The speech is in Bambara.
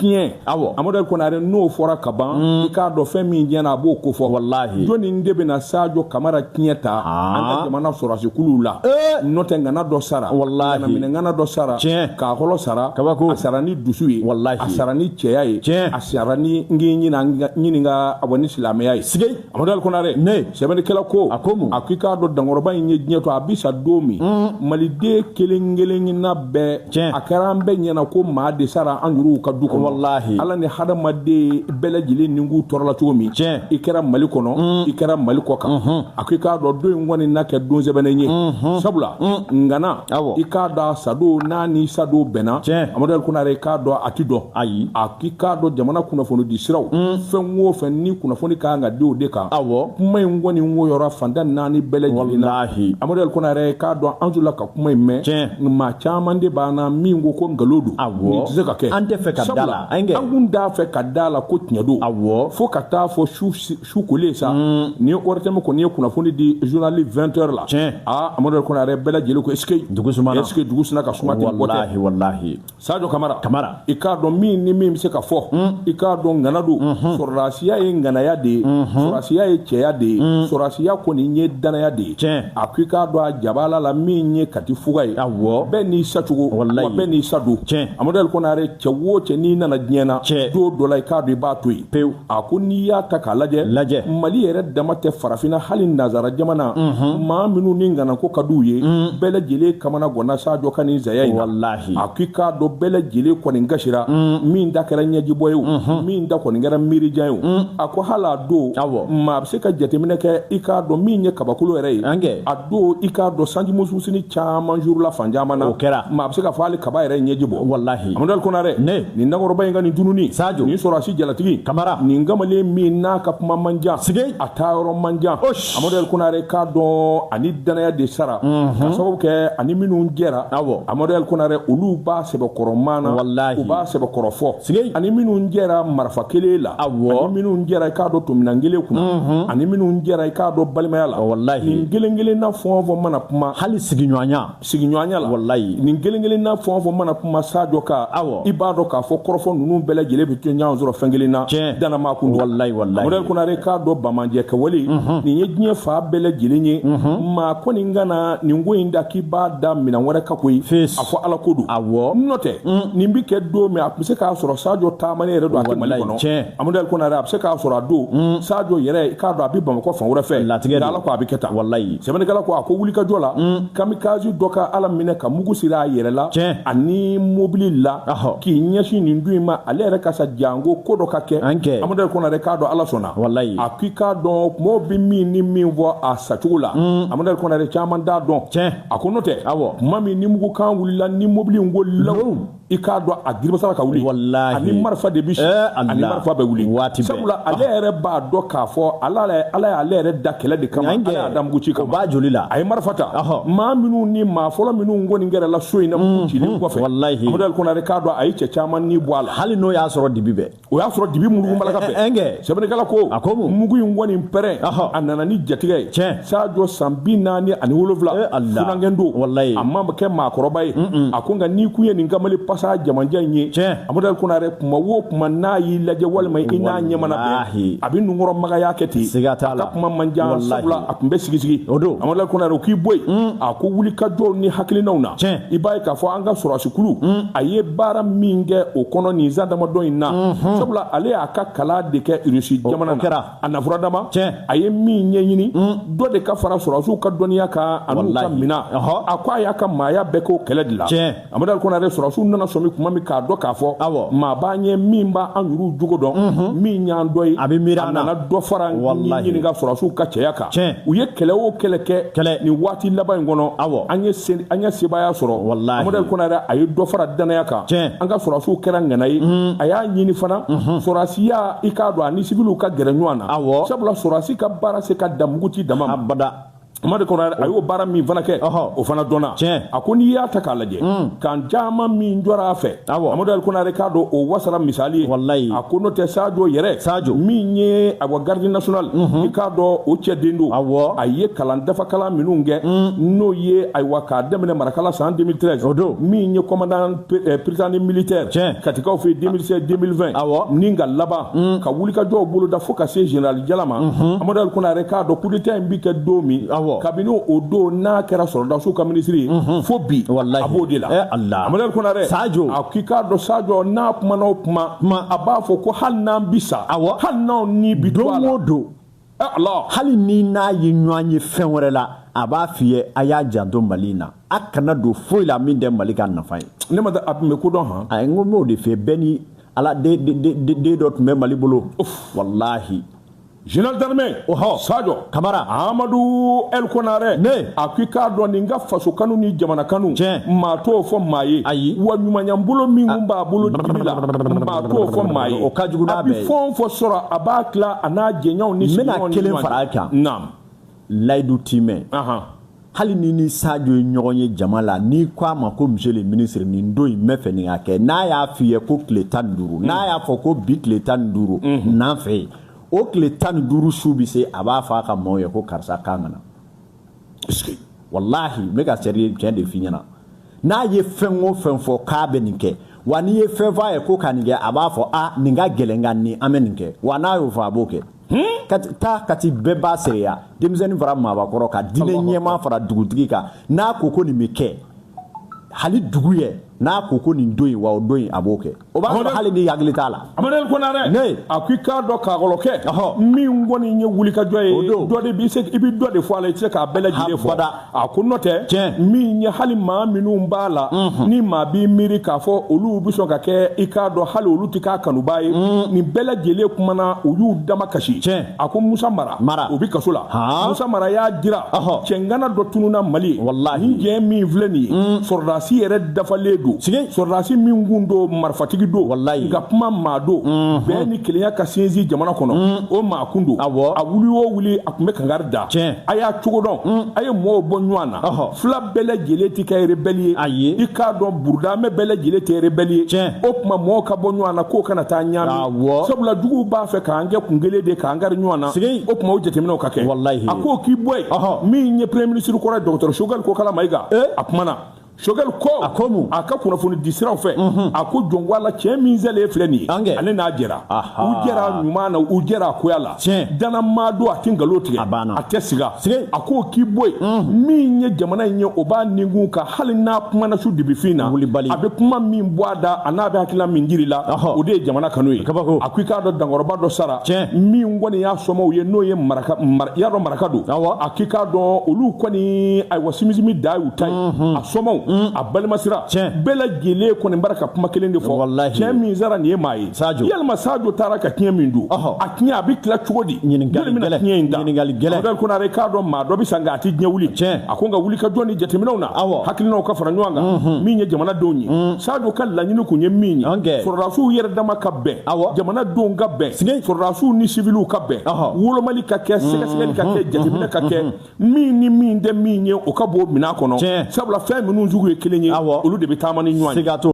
Tiɲɛ, Awɔ. Amadu El Konare, n'o fɔra ka ban, i k'a dɔn fɛn min tiɲɛna, a b'o ko fɔ. Walahi. Jɔnni de bɛna Sadio Kamara tiɲɛ ta an ka jamana sɔrɔdasikuluw la? N'o tɛ, ŋana dɔ sara. Walahi. Ŋana dɔ sara. Tiɲɛ. K'a kɔlɔ sara. Kabako. A sara ni dusu ye. Walahi. A sara ni cɛya ye. Tiɲɛ. A sara ni n k'i ɲininka, awɔ, ni silamɛya ye. Sige. Amadu El Konare, Ne. sɛbɛnnikɛla ko, A ko mun? A ko i k'a dɔn dankɔrɔba in ye diɲɛ to, a bi sa don min, maliden kelen kelenna bɛɛ, Tiɲɛ. a kɛra an bɛɛ ɲɛna ko maa de sara an yɛrɛw ka du kɔnɔ. Walahi. Ala ni hadamaden bɛɛ lajɛlen ni k'u tɔɔrɔla cogo min, Tiɲɛ. i kɛra Mali kɔnɔ, i kɛra Mali kɔ kan, a ko i k'a dɔn don in kɔni na kɛ don sɛbɛnnen ye, sabula ngana, Awɔ. i k'a dɔn a sadon n'a ni sadon bɛnna. Tiɲɛ. Amadu El Konare, i k'a dɔn a ti dɔn. Ayi. A k'i k'a dɔn jamana kunnafoni di siraw, fɛn o fɛn ni kunnafoni kan ka di o de kan, Awɔ. kuma in kɔni woyɔra fantan naani bɛɛ lajɛlen na. Walahi. Amadu El Konare, k'a dɔn an tula ka kuma in mɛn, Tiɲɛ. maa caman de b'an na min ko ko nkalon don. Awɔ. Nin tɛ se ka kɛ. An tɛ fɛ ka da la. Sabula, An kɛ. an kun t'a fɛ ka da la ko tiɲɛ don. Awɔ. Fo ka taa fɔ su kolen sa, ni ORTM kɔni ye kunnafoni di journal 20 heures la. Tiɲɛ. Aa, Amadu El Konare, bɛɛ lajɛlen ko est ce que Dugu sumana. est ce que dugu sina ka suma ten bɔ tɛ? Walahi, walahi. Sadio Kamara. Kamara. I k'a dɔn min ni min bɛ se ka fɔ, i k'a dɔn ŋana don. Sɔrɔdasiya ye ŋanaya de ye, sɔrɔdasiya ye cɛya de ye, sɔrɔdasiya kɔni ye danaya de ye. Tiɲɛ. A ko i k'a dɔn a jabala la, min ye Kati fuga ye, Awɔ. bɛɛ n'i sacogo, Walahi. wa bɛɛ n'i sa don. Tiɲɛ. Amadu El Konare, cɛ o cɛ n'i nana diɲɛ na, Tiɲɛ. don dɔ la, i k'a dɔn i b'a to yen Pewu. A ko n'i y'a ta k'a lajɛ, Lajɛ. Mali yɛrɛ dama tɛ, farafinna, hali nanzara jamana, maa minnu ni ŋanako ka d'u ye, bɛɛ lajɛlen kamana gwanna Sadio ka nin zaya in na. Walahi. A ko i k'a dɔn bɛɛ lajɛlen kɔni kasira, min da kɛra ɲɛjibɔ ye o, min da kɔni kɛra miirijan ye o. A ko hali a don, Awɔ. maa bɛ se ka jateminɛ kɛ, i k'a dɔn min ye kabakolo yɛrɛ ye. An kɛ. A don, i k'a dɔn sanji mususini caman jurula fan caman na. O kɛra. Maa bɛ se ka fɔ hali kaba yɛrɛ ɲɛji bɔ. Walahi. Amadu El Konare, Ne. nin dankɔrɔba in ka nin tununi, Sadio. nin sɔrɔdasi jalatigi Kamara. nin kamalen min n'a ka kuma man jan, Sige. a taa yɔrɔ man jan. Osh. Amadu El Konare, k'a dɔn ani danaya de sara, ka sababu kɛ ani minnu jɛra. Awɔ. Amadu El Konare, olu b'a sɛbɛkɔrɔ maana, Walahi. u b'a sɛbɛkɔrɔ fɔ. Sige. Ani minnu jɛra marifa kelen la, Awɔ. ani minnu jɛra, i k'a dɔn, tominan kelen kunna, ani minnu jɛra, i k'a dɔn, balimaya la, Walahi. nin kelen kelenna fɛn o fɛn mana kuma, Hali sigiɲɔgɔnya. Sigiɲɔgɔnya la. Walahi. Nin kelen kelenna fɛn o fɛn mana kuma Sadio kan, Awɔ. i b'a dɔn k'a fɔ kɔrɔfɔ ninnu bɛɛ lajɛlen bɛ to ɲɔgɔn sɔrɔ fɛn kelen na. Tiɲɛ. Danama kun don. Walahi, walahi. Amadu El Konare, k'a dɔn bamanjɛ kɛwale nin ye diɲɛ fa bɛɛ lajɛlen ye. Maa kɔni kana nin ko in da k'i b'a da minɛn wɛrɛ ka koyi. Fis. A fɔ Ala ko don. Awɔ. N'o tɛ, nin bi kɛ don min, a tun bɛ se k'a sɔrɔ Sadio taamanen yɛrɛ don, a tɛ Mali Walahi, kɔnɔ. tiɲɛ. Amadu El Konare, a bɛ se k'a sɔrɔ a don Sadio yɛrɛ, i k'a dɔn, a bɛ Bamakɔ fan wɛrɛ fɛ. Latigɛ Nka don. Ala ko a bɛ kɛ tan. Walahi. Sɛbɛnnikɛla ko, a ko wulikajɔ la, kamikaze dɔ ka Ala minɛ ka mugu siri a yɛrɛ la Tiɲɛ. ani mobili la, Ahɔ. k'i ɲɛsin nin du in ma, ale yɛrɛ ka sa jango ko dɔ ka kɛ. An kɛ. Amadu El Konare, k'a dɔn Ala sɔnna. Walahi. A k'i k'a dɔn kumaw bɛ min ni min fɔ a sacogo la, Amadu El Konare, caman t'a dɔn. Tiɲɛ. A ko n'o tɛ, Awɔ. kuma min ni mugukan wulila ni mobili in ko law, i k'a dɔn a giribasara ka wuli. Walahi. Ani marifa de bi si, Allah. ani marifa bɛ wuli. Waati bɛɛ. Sabula ale yɛrɛ b'a dɔn k'a fɔ Ala y'ale yɛrɛ da kɛlɛ de kama. An kɛ. Ala y'a da mugu ci O kama. b'a joli la. A ye marifa ta. Ɔhɔ. Maa minnu ni maa fɔlɔ minnu kɔni gɛrɛla so in na mugu cilen kɔfɛ, Walahi. Amadu El Konare, k'a dɔn a ye cɛ caman ni bɔ a la. Hali n'o y'a sɔrɔ dibi bɛɛ. O y'a sɔrɔ dibi munugu malaka bɛɛ. Ɛn kɛ. Sɛbɛnnikɛla ko, A ko mun? mugu in kɔni pɛrɛn, Ɔhɔ. a nana ni jatigɛ ye. Tiɲɛ. Sadio, san 47, Eh, Allah. funankɛ don. Walahi. A ma kɛ maakɔrɔba ye. A ko nka n'i kun ye nin kamalen pasa jamanja in ye, Tiɲɛ. Amadu El Konare, kuma o kuma n'a y'i lajɛ walima i n'a ɲɛmana bɛn, Walahi. a bɛ nunkɔrɔmagaya kɛ ten. Siga t'a A la. ka kuma man jan. Walahi. Sabula a tun bɛ sigi sigi. O don. Amadu El Konare, o k'i bɔ yen, a ko wulikajɔw ni hakilinaw na, Tiɲɛ. i b'a ye k'a fɔ an ka sɔrɔdasikulu, a ye baara min kɛ o kɔnɔ nin san damadɔ in na, sabula ale y'a ka kalan de kɛ Irisi jamana O na. kɛra. A nafura dama, Tiɲɛ. a ye min ɲɛɲini, dɔ de ka fara sɔrɔdasiw ka dɔnniya kan ani u ka Walahi. minɛn. Ɔhɔ. A ko a y'a ka maaya bɛɛ k'o kɛlɛ de la. Tiɲɛ. Amadu El Konare, sɔrɔdasiw nana sɔmi kuma min k'a dɔn k'a fɔ Awɔ. maa b'an ye min b'an yɛrɛw jogo dɔn, min y'an dɔ ye, A bɛ miiri an na. nana dɔ fara Walahi. ɲininka sɔrɔdasiw ka cɛya kan. Tiɲɛ. U ye kɛlɛ o kɛlɛ kɛ Kɛlɛ. nin waati laban in kɔnɔ, Awɔ. an ye sebaaya sɔrɔ. Walahi. Amadu El Konare, a ye dɔ fara danaya kan. Tiɲɛ. An ka sɔrɔdasiw kɛra ŋana ye. A y'a ɲini fana sɔrɔdasiya, i k'a dɔn, ani sibiliw ka gɛrɛ ɲɔgɔn na. Awɔ. Sabula sɔrɔdasi ka baara se ka dan mugu ci dama ma. Abada. Amadu Konare a y'o baara min fana kɛ, o fana dɔnna. A ko n'i y'a ta k'a lajɛ, kan caman min jɔra a fɛ, Amadu Ali Konare k'a dɔn o wasara misali ye. Walayi. A ko n'o tɛ Sajo yɛrɛ, Sajo min ye awa garde nationale, i k'a dɔn o cɛden don. A ye kalan dafa kalan minnu kɛ, n'o ye ayiwa k'a daminɛ Marakala san 2013, o don, min ye commandant prytanée militaire Katikaw fɛ 2016 2020, ni ka laban ka wulikajɔw boloda fo ka se général Jala ma. Amadu Ali Konare k'a dɔn coup d'état in bi kɛ don min, kabini o don n'a kɛra sɔrɔdasiw ka minisiri ye fo bi, a b'o de la. Amadu Ali Konare, Sajo, a k'i k'a dɔn Sajo n'a kumana o kuma, a b'a fɔ ko hali n'an bi sa, hali n'anw ni bi to a la, don o don, hali ni n'a ye ɲɔgɔn ye fɛn wɛrɛ la, a b'a f'i ye a y'a janto Mali in na, a kana don foyi la min tɛ Mali ka nafa ye. Ne ma a tun bɛ ko dɔn han. Ayi, n ko n b'o de fɛ, bɛɛ ni ala den dɔ tun bɛ Mali bolo, walahi. Général d'armée Sadio Kamara Amadou El Konare, ne a ko i k'a dɔn nin ka faso kanu ni jamana kanu, maa t'o fɔ maa ye. Ayi. Wa ɲumanyanbolo min kun b'a bolo dibi la, maa t'o fɔ maa ye. O ka jugu n'a bɛɛ ye. A bɛ fɛn o fɛn sɔrɔ, a b'a tila a n'a jɛɲɔgɔnw ni sigiɲɔgɔnw ni ɲɔgɔn cɛ. N bɛna kelen fara a kan. Naam. Layidu timɛ. Hali ni Sadio ye ɲɔgɔn ye jama la, n'i ko a ma ko monsieur le ministre, nin don in n bɛ fɛ nin ka kɛ, n'a y'a f'i ye ko tile 15, n'a y'a fɔ ko bi tile 15 n'an fɛ yen, o tile 15 su bɛ se, a b'a fɔ a ka maaw ye ko karisa kan ka na. Walahi, n bɛ ka seri tiɲɛ de f'i ɲɛna. N'a ye fɛn o fɛn fɔ k'a bɛ nin kɛ, wa n'i ye fɛn fɔ a ye ko ka nin kɛ, a b'a fɔ a nin ka gɛlɛn nka nin an bɛ nin kɛ, wa n'a y'o fɔ a b'o kɛ. Taa Kati bɛɛ b'a seereya, denmisɛnnin fara maabakɔrɔ kan, diinɛ ɲɛmaa fara dugutigi kan, n'a ko ko nin bɛ kɛ, hali dugu yɛ n'a ko ko nin don in, wa o don in a b'o kɛ, o b'a sɔrɔ hali ni hakili t'a la. Amadu Ali Konare, ne a ko i k'a dɔn kakɔlɔkɛ min kɔni ye wulikajɔ ye, dɔ de b'i se, i bɛ dɔ de fɔ a la, i tɛ se k'a bɛɛ lajɛlen fɔ. A ko n'o tɛ min ye hali maa minnu b'a la, ni maa b'i miiri k'a fɔ olu bɛ sɔn ka kɛ, i k'a dɔn hali olu tɛ k'a kanubaa ye, nin bɛɛ lajɛlen kumana, u y'u dama kasi. A ko Musa Mara, o bɛ kaso la. Musa Mara y'a jira cɛngana dɔ tununna Mali ye. Walahi. Nin jɛ min filɛ nin ye, sɔrɔdasi yɛrɛ dafalen don. Sɔrɔdasi min kun don, marifatigi don, nka kuma maa don, bɛn ni kelenya ka sinsin jamana kɔnɔ, o maa kun don. A wuli o wuli, a tun bɛ kangari da, a y'a cogo dɔn, a ye mɔgɔw bɔ ɲɔgɔn na. Fila bɛɛ lajɛlen tɛ kɛ rebelle ye. I k'a dɔn burudamɛ bɛɛ lajɛlen tɛ rebelle ye. O tuma mɔgɔw ka bɔ ɲɔgɔn na k'o kana taa ɲaami, sabula juguw b'a fɛ k'an kɛ kun kelen de, k'an kari ɲɔgɔn na. O tuma o jateminɛw ka kɛ. A ko k'i bɔ yen, min ye premier ministre kɔrɔ ye, docteur Choguel Kokalla Maïga, a kumana. Choguel ko a ka kunnafoni di siraw fɛ, a ko jɔn la cɛ min selen filɛ nin ye, ale n'a jɛra, u jɛra ɲuman na, u jɛra a koya la, danamaa don, a tɛ nkalon tigɛ, a tɛ siga. A ko k'i bɔ yen, min ye jamana in ye, o b'a ninkun kan, hali n'a kumana su dibifin na, a bɛ kuma min bɔ a da, a n'a bɛ hakilina min jiri la, o de ye jamana kanu ye. A ko i k'a dɔn dankɔrɔba dɔ sara, min kɔni y'a somɔgɔw ye, n'o ye maraka, y'a dɔn maraka don. A k'i k'a dɔn olu kɔni, ayiwa, simisimi da y'u ta ye, a somɔgɔw, a balimasira bɛɛ lajɛlen kɔni bara ka kuma kelen de fɔ, cɛ min sara nin ye maa ye. Yalima Sadio taara ka tiɲɛ min don, a tiɲɛ a bɛ tila cogo di? Ɲininkali tiɲɛ in da. Ɲininkali gɛlɛn. Amadu Konare k'a dɔn maa dɔ bɛ san nka a tɛ diɲɛ wuli. A ko nka wulikajɔ ni jateminɛw na, hakilinaw ka fara ɲɔgɔn kan, min ye jamanadenw ye. Sadio ka laɲini kun ye min ye, sɔrɔdasiw yɛrɛ dama ka bɛn, jamanadenw ka bɛn, sɔrɔdasiw ni siviliw ka bɛn, wolomali ka kɛ, sɛgɛsɛgɛli ka kɛ, jateminɛ ka kɛ, min ni min tɛ min ye, o ka bɔ o minɛn kɔnɔ, sabula fɛn minnu sugu ye kelen ye, olu de bɛ taama ni ɲɔgɔn ye.